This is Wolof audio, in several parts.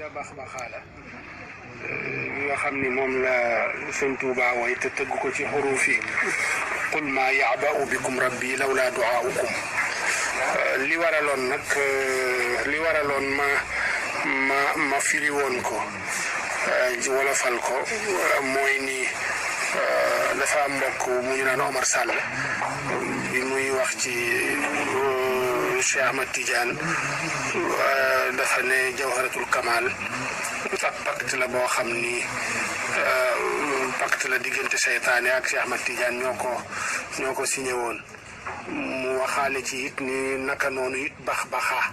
xasida baxbaxaala nga xam ni moom la sëñ Tuubaa way te tëgg ko ci xuruuf yi qul maa ya'ba'u bikum rabbi lawlaa du'aa'ukum li waraloon ma firi woon ko wolofal ko mooy ni dafa am mbokk mu ñu naan Omar Sall bi muy wax ci Cheikh Ahmad Tidiane dafa ne Jawharatul Kamal ak pacte la boo xam ni pacte la diggante seytaane ak Cheikh Ahmad Tidiane ñoo ko signé woon mu waxaale ci it ni naka noonu it baxaa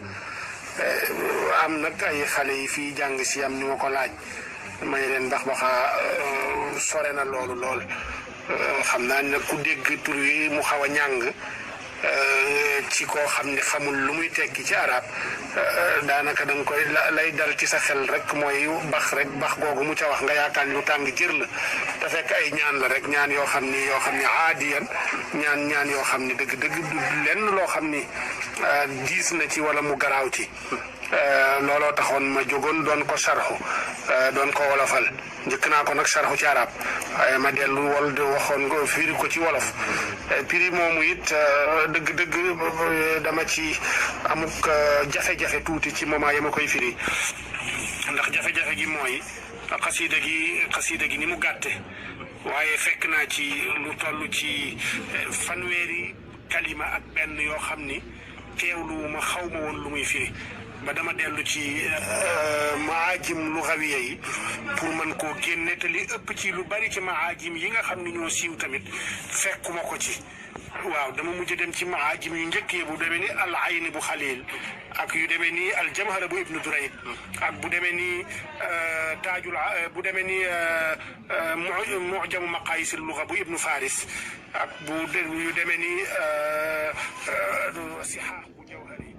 am nag ay xale yi fii jàng si am ñu ma ko laaj may leen baxaa sore na loolu lool xam naa ne ku dégg tur wi mu xaw a ñàng ci koo xam ne xamul lu muy tekki ci arab daanaka da nga koy lay dal ci sa xel rek mooy bax googu mu ca wax nga yaakaar lu tàng jër la te fekk ay ñaan la rek ñaan yoo xam ni aadiyan ñaan yoo xam ni dëgg du lenn loo xam ni diis na ci wala mu garaaw ci looloo taxoon ma jógoon doon ko sarxu doon ko wolofal njëkk naa ko nag sarxu ci arab waaye ma dellu waxoon ko firi ko ci wolof piri moomu it dëgg dama ci amuk jafe-jafe tuuti ci moment yi ma koy firi ndax jafe-jafe gi mooy xasiida gi ni mu gàtte waaye fekk naa ci lu toll ci fanweeri kalima ak benn yoo xam ni teewlu ma xaw ma woon lu muy firi ba dama dellu ci maajim lugawiya yi pour mën koo génne te li ëpp ci lu bari ci maajim yi nga xam ni ñoo siiw tamit fekkuma ko ci waaw dama mujj dem ci maajim yu njëkkee bu demee ni al ayni bu xalil ak yu demee ni al jamhara bu ibnu durayd ak bu demee ni taajul bu demee ni mujamu maqayisil luga bu ibnu faris ak yu demee ni sihah bu jawhari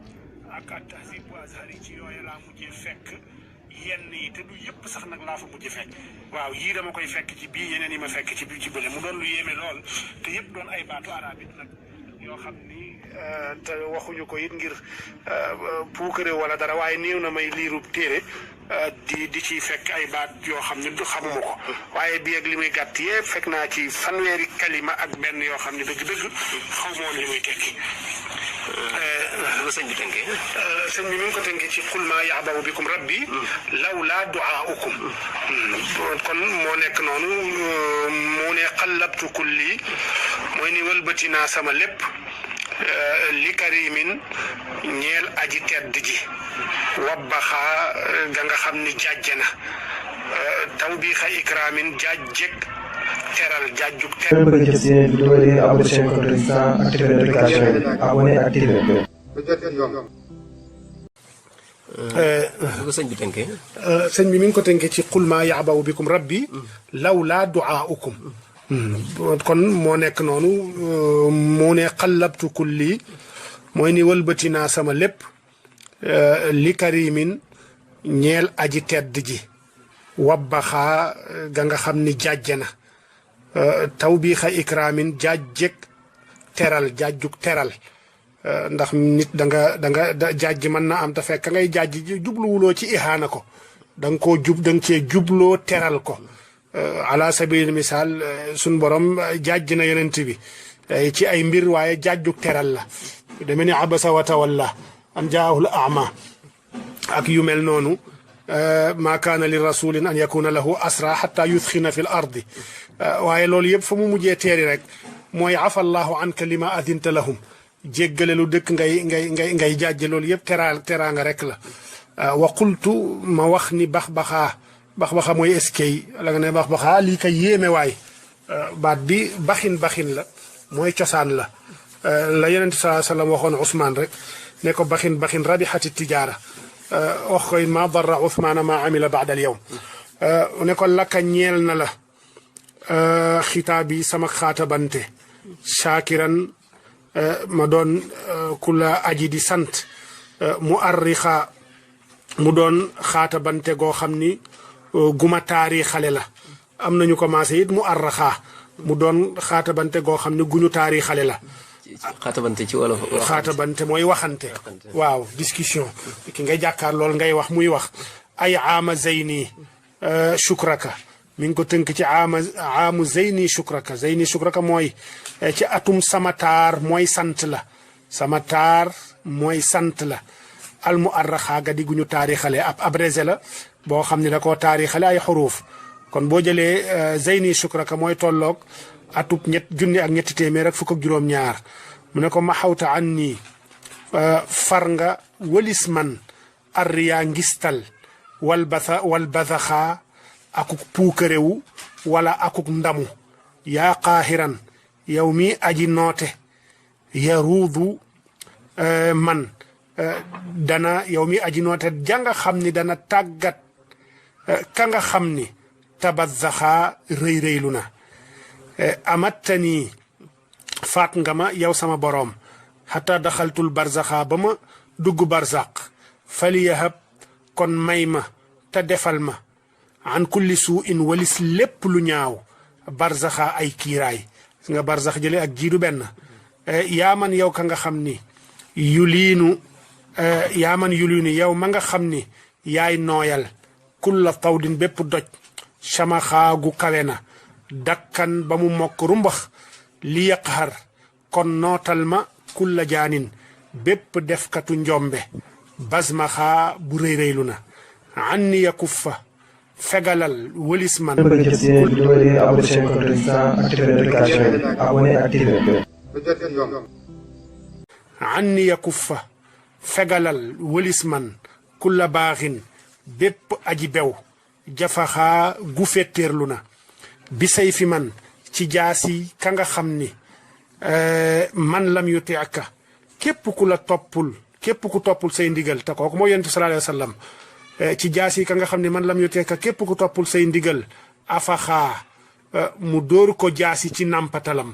ak at-tahzib bu azhari ci yooyu laa mujjee fekk yenn yi te du yëpp sax nag laa fa mujjee fekk waaw yii dama koy fekk ci bii yeneen yi ma fekk ci bii ci bële mu doon lu yéeme lool te yëpp doon ay baatu arab it nag yoo xam ni te waxuñu ko it ngir puukare wala dara waaye néew na may liirub téere di ci fekk ay baat yoo xam ne du xamuma ko waaye bii ak li muy gàtt yëpp fekk naa ci fanweeri kalima ak benn yoo xam ne dëgg xaw ma woon li muy tekki. sëñ bi tënkee. sëñ bi mi ngi ko tënkee ci qul maa ya'ba'u bikum rabbi lawlaa du'aa'ukum kon moo nekk noonu mu ne qallabtu kulli mooy ni wëlbati naa sama lépp li karimin ñeel aji tedd ji wabbaxaa ga nga xam ni jàjje na tawbiixa ikraamin jaajjeg teral jaajjuk teral. bëgg a gis yeneen vidéo yi ngeen abonné chaîne Koto Résistant activé notification yi abonné activé. sëñ bi tënkee. sëñ bi mi ngi ko tënkee ci qul maa ya'ba'u bikum rabbi lawlaa du'aa'ukum kon moo nekk noonu mu ne qallabtu kulli mooy ni wëlbati naa sama lépp li karimin ñeel aji tedd ji wabbaxaa ga nga xam ni jàjje na tawbiixa ikraamin jaajjeg teral jaajjuk teral ndax nit da nga jaajj mën na am te fekk ngay jaajj jubluwuloo ci ihaana ko da nga koo da nga cee jubloo teral ko ala sabil misaal suñ borom jaajj na yonent bi ci ay mbir waaye jaajjuk teral la deme ni abasa wa tawalla an jaahul ama ak yu mel noonu ma kaana li rasulin an yakuna lahu asra xata yudxina fi l ardi waaye loolu yëpp fa mu mujjee teeri rek mooy afa allahu anka lima adinta lahum jéggale lu dëkk ngay jàjje loolu yëpp teraanga rek la wa qultu ma wax ni baxaa mooy eskay la nga ne baxaa lii kay yéeme waay baat bi baxin la mooy cosaan la la yonent sallallahu alayhi wa sallam waxoon Ousmane rek ne ko baxin rabixati tijaara wax koy ma darra Ousmane ma amila baada al yawm ne ko lakka ñeel na la xitaab yi sama xaatabante shaakiran ma doon ku la aji di sant mu arrixa mu doon xaatabante goo xam ni guma taarixale la am nañu commencé it mu arraxaa mu doon xaatabante goo xam ne guñu taarixale la xaatabante ci wolof. xaatabante mooy waxante. waaw discussion ki nga jàkkaar lool ngay wax muy wax ay aama zeyni shukraka mi ngi ko tënk ci aamu zeyni shukraka mooy ci atum sama taar mooy sant la sama taar mooy sant la almu arraxaa ga digguñu taarixale ab abrégé la boo xam ne da koo taarixale ay xuruuf kon boo jëlee zeyni shukraka mooy tolloog atub junni ak ñetti téeméer ak fukk ak juróom-ñaar mu ne ko ma xawta an nii far nga walis man arriyaa ngistal wal basaxaa akuk puukarewu wala akuk ndamu yaa qaahiran yow mi aji noote yaruudu man dana yow mi aji noote janga xam ni dana tàggat ka nga xam ni tabazaxaa rëy-rëylu na amattani faat nga ma yow sama boroom xata daxaltul barzaxa ba ma dugg barzaq faliyahab kon may ma te defal ma an kulli suu in walis lépp lu ñaaw barzaxa ay kiiraay nga barzax jële ak jiidu benn yaa man yow ka nga xam ni yuliinu yow ma nga xam ni yaay nooyal kulla tawdin bépp doj samaxaagu kawe na dakkan ba mu mokk rumbax li yaqhar kon nootal ma kulla jaanin bépp defkatu njombe basmaxaa bu rëy-rëylu na anni ya kuffa fegalal wëlis man anni ya kuffa fegalal wëlis man kulla baaxin bépp aji bew jafaxaa gu fetteerlu na bisay fi man ci jaasi ka nga xam ni man lam yutiaka képp ku toppul say ndigal te kooku moo yonent bi sallallahu alayhi wa sallam ci jaasi ka nga xam ne man lam yutiaka képp ku toppul say ndigal afaxaa mu dóor ko jaasi ci nàmpatalam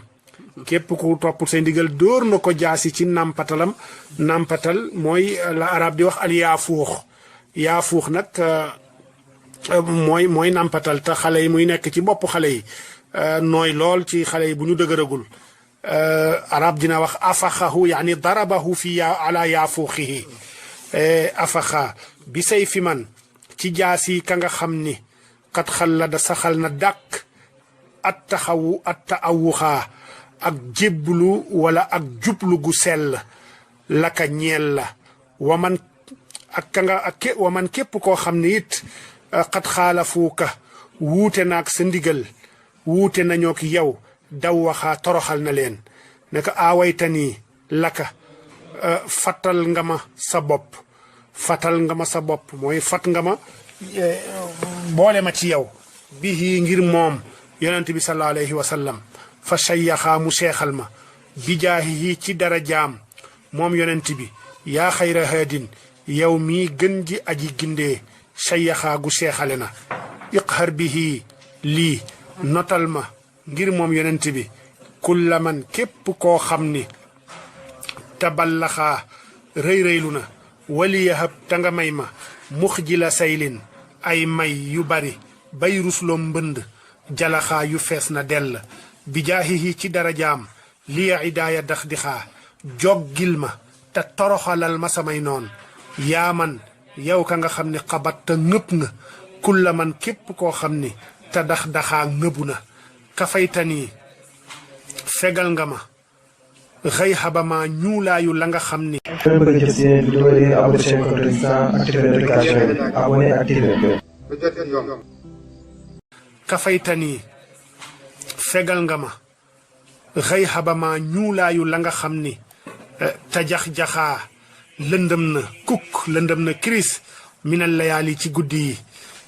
képp ku toppul say ndigal dóor na ko jaasi ci nàmpatalam nàmpatal mooy la arab di wax al yaafuux nag mooy nàmpatal te xale yi muy nekk ci bopp xale yi nooy lool ci xale yi bu ñu dëgëragul arab dina wax afaxahu yaani darabahu fi ala yaafuuxihi afaxa bi say fi man ci jaasi ka nga xam ni kat xallada saxal na dàq at taawuxaa ak jébbalu wala ak jublu gu sell laka ñeel la waman képp koo xam ni it xat xaalafuuka wuute naag sa ndigal wuute nañoo ki yow daw waxaa toroxal na leen ne ko aawaytanii laka fatal nga ma sa bopp mooy fat nga ma boole ma ci yow bihi ngir moom yonent bi sallallahu alayhi wa sallam fa shayyaxaa mu seexal ma bijaahihi ci dara jaam moom yonent bi yaa xayra haadin yow mii gën ji aji gindee shayyaxaa gu seexale na iqhar bihi lii notal ma ngir moom yonent bi kulla man képp koo xam ni taballaxaa rëy-rëylu na waliyahab ta nga may ma mux ji la saylin ay may yu bari bay rusloo mbënd jalaxaa yu fees na dell bi jaahihi ci darajaam liya idaaya dax dixaa joggil ma te toroxalal ma samay noon yaa man yow ka nga xam ni xabat te ngëpp nga kulla man képp koo xam ni te dax-daxaa ngëbu na kafaytanii fegal nga ma xëy xabama ñuulaayu la nga xam ni kafaytanii fegal nga ma xëy xabama ñuulaayu la nga xam ni te jax-jaxaa lëndëm na kiris minal layaali ci guddi yi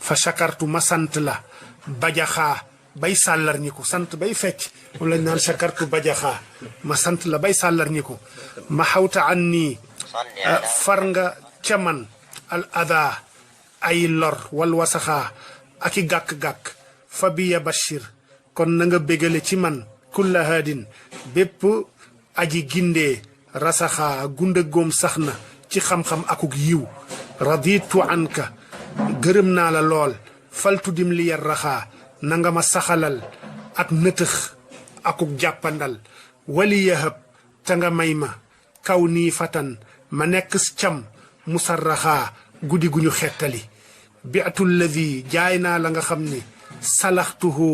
fa shakartu ma sant la bajaxaa bay sàllar ñi ko sant bay fecc moom lañ naan shakartu bajaxaa ma sant la bay sàllar ñi ko ma xawta an nii far nga ca man al adaa ay lor wal wasaxaa ak i gàkk-gàkk fa biya bashir kon na nga bégale ci man kulla haadin bépp aji gindee rasaxaa gundëggoom sax na ci xam-xam akuk yiw raditu anka gërëm naa la lool faltu dim li yar raxaa na nga ma saxalal ak nëtëx akuk jàppandal wali yahab te nga may ma kaw nii fatan ma nekk cam musarraxaa guddi gu ñu xettali bi'tu alladi jaay naa la nga xam ni salaxtuhu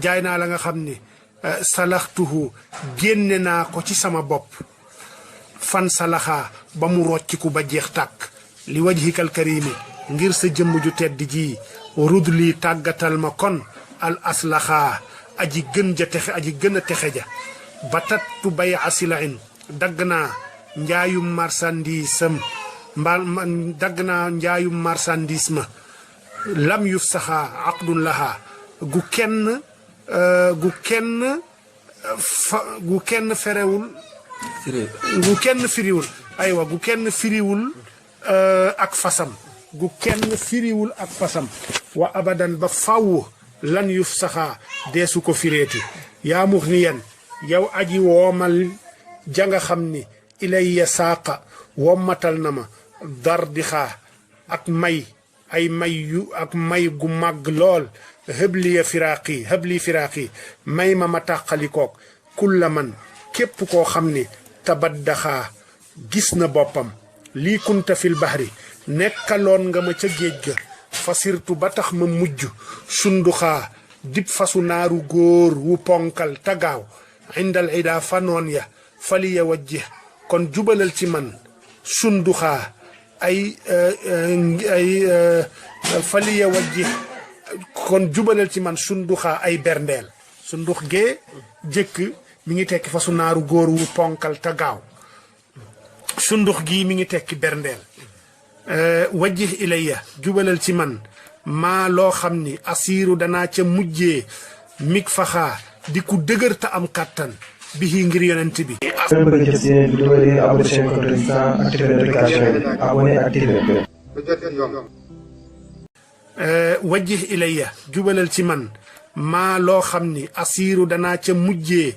jaay naa la nga xam ni salaxtuhu génne naa ko ci sama bopp fan salaxaa ba mu rocciku ba jeex tàkk li wajhikal karimi ngir sa jëmm ju tedd ji rud lii tàggatal ma kon al aslaxaa aji gën ja texe aji gën a texe ja batattu bay asilain dagg naa njaayum marchandise dagg naa njaayum marchandise ma lam yuf saxaa aqdun lahaa gu kenn ferewul gu kenn firiwul aywa gu kenn firiwul ak fasam gu kenn firiwul ak fasam wa abadan ba faw lan yuf saxaa deesu ko fireeti yaa muxniyan yow aji woomal janga xam ni ilayya saaqa wommatal na ma dar di xaa ak may ay may yu ak may gu màgg lool hëbliya firaaqi hëbli firaaqi may ma tàqalikook kulla man képp koo xam ni tabaddaxaa gis na boppam lii kunta fil bahri nekkaloon nga ma ca géej ga fasirtu ba tax ma mujj sunduxaa dib fasu naaru góor wu ponkal tagaaw indal ida fanoon ya faliya wajjih kon jubalal ci man sunduxaa faliya wajjih kon jubalal ci man sunduxaa ay berndeel sundux gee jëkk mi ngi tekki fasu naaru góor wu ponkal tagaaw sundux gii mi ngi tekki berndeel wajjih ilayya jubalal ci man maa loo xam ni asiiru danaa ca mujjee mig faxaa di ku dëgër ta am kàttan bi ngir yonent bi. bëgg jot yeneen vidéo yi abonné chaîne Kontol Résistance activer notification yi abonné activer. wajjih ilayya jubalal ci man maa loo xam ni asiiru danaa ca mujjee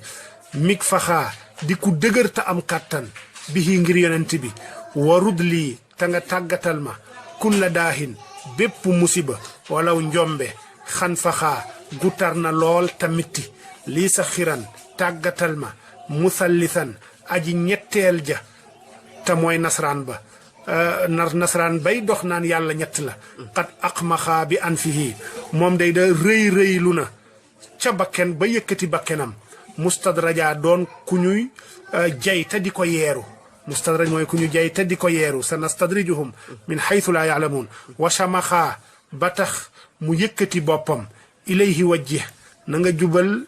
mig faxaa di ku dëgër ta am kàttan bi ngir yonent bi warud lii ta nga tàggatal ma kulla daahin bépp musiba walaw njombe xan faxaa gutar na lool tamitti lii sa xiran tàggatal ma musallisan aji ñetteel ja te mooy nasraan ba nasraan bay dox naan yàlla ñett la qad aqmaxaa bi an fihi moom day da rëy lu na ca bakken ba yëkkati bakkenam mustadraja doon ku ñuy jay te di ko yeeru mustadraj mooy ku ñu jay te di ko yeeru sa nastadrijuhum min xaytu laa yaalamuun wa shamaxaa ba tax mu yëkkati boppam ilayhi wajjih na nga jubal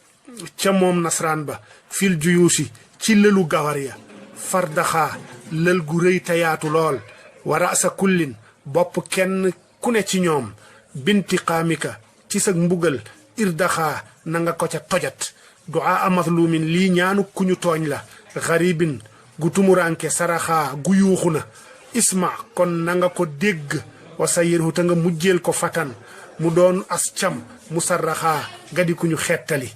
ca moom nasraan ba fil juyuusi ci lëlu gawar ya fardaxaa lël gu rëy te yaatu lool wa rasa kullin bopp kenn ku ne ci ñoom bintiqaamika ci sa mbugal irdaxaa na nga ko ca tojat duaa mazlumin lii ñaanu ku ñu tooñ la xaribin gu tumuranke saraxaa gu yuuxu na isma kon na nga ko dégg wa sayirhu te nga mujjeel ko fatan mu doon as cam musarraxaa gadi ku ñu xettali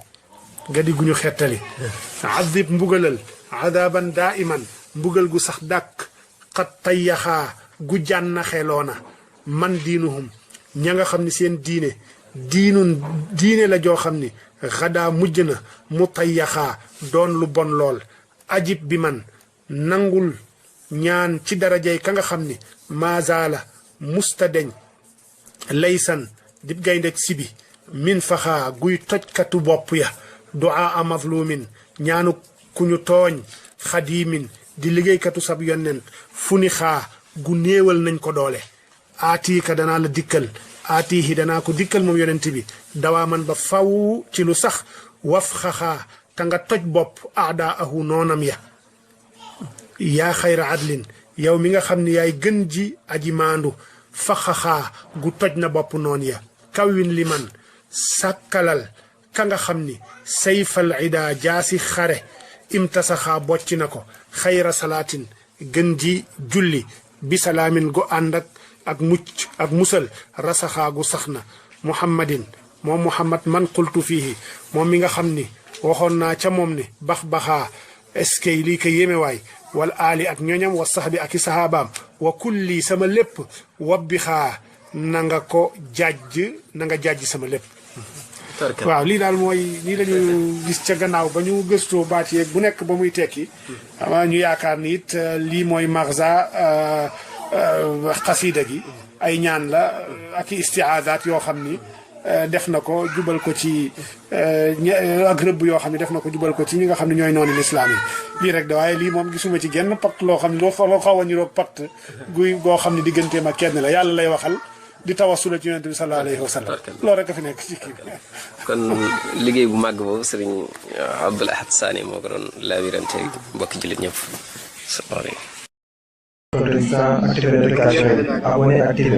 azib mbugalal adaban daiman mbugal gu sax dàkk xat tayyaxaa gu jànna xeloona man diinuhum ña nga xam ni seen diine la joo xam ni xadaa mujj na mu tayyaxaa doon lu bon lool ajib bi man nangul ñaan ci darajay ka nga xam ni maazaala mustadeñ laysan dib gayndeg sibi min faxaa guy tojkatu bopp ya duaa mazlumin ñaanu ku ñu tooñ xadimin di liggéeykatu sab yonent fu ni xaa gu néewal nañ ko doole aatiika danaa la dikkal aatiihi danaa ko dikkal moom yonent bi dawaa man ba faw ci lu sax waf xaxaa te nga toj bopp aadaahu noonam ya yaa xayra adlin yow mi nga xam ne yaay gën ji aji maandu fa xaxaa gu toj na bopp noon ya kawwin li man sàkkalal ka nga xam ni sayfal ida jaasi xare imtasaxaa bocc na ko xayra salaatin gën ji julli bi salaamin gu ànd ak mucc ak musal rasaxaa gu sax na muhammadin moom muhammad man qultu fiihi moom mi nga xam ni waxoon naa ca moom ni bax-baxaa eskay lii ko yéeme waay wal aali ak ñoñam wa saxbi ak i saxaabaam wa kulli sama lépp wabbi xaa na nga ko jàjj sama lépp waaw lii daal mooy lii lañu gis ca gannaaw ba ñu gëstoo baat yeeg bu nekk ba muy tekki ama ñu yaakaar ni it lii mooy marza xasida gi ay ñaan la ak istiaadaat yoo xam ni def na ko jubal ko ci ak rëbb yoo xam ne def na ko jubal ko ci ñi nga xam ne ñooy noonu lislaam yi lii rek da waaye lii moom gisuma ci genn pacte loo xam ne loo xaw a niroog pacte guy goo xam ne digganteem ak kenn la yàlla lay waxal di tawasula ci yonent bi sallallahu alayhi wa sallam loolu rek a fi nekk ci kii kon liggéey bu màgg boobu sëriñ Abdoul Ahad Sané moo ko doon laabirante mbokki jullit ñëpp Président activité d'éducation abonné activé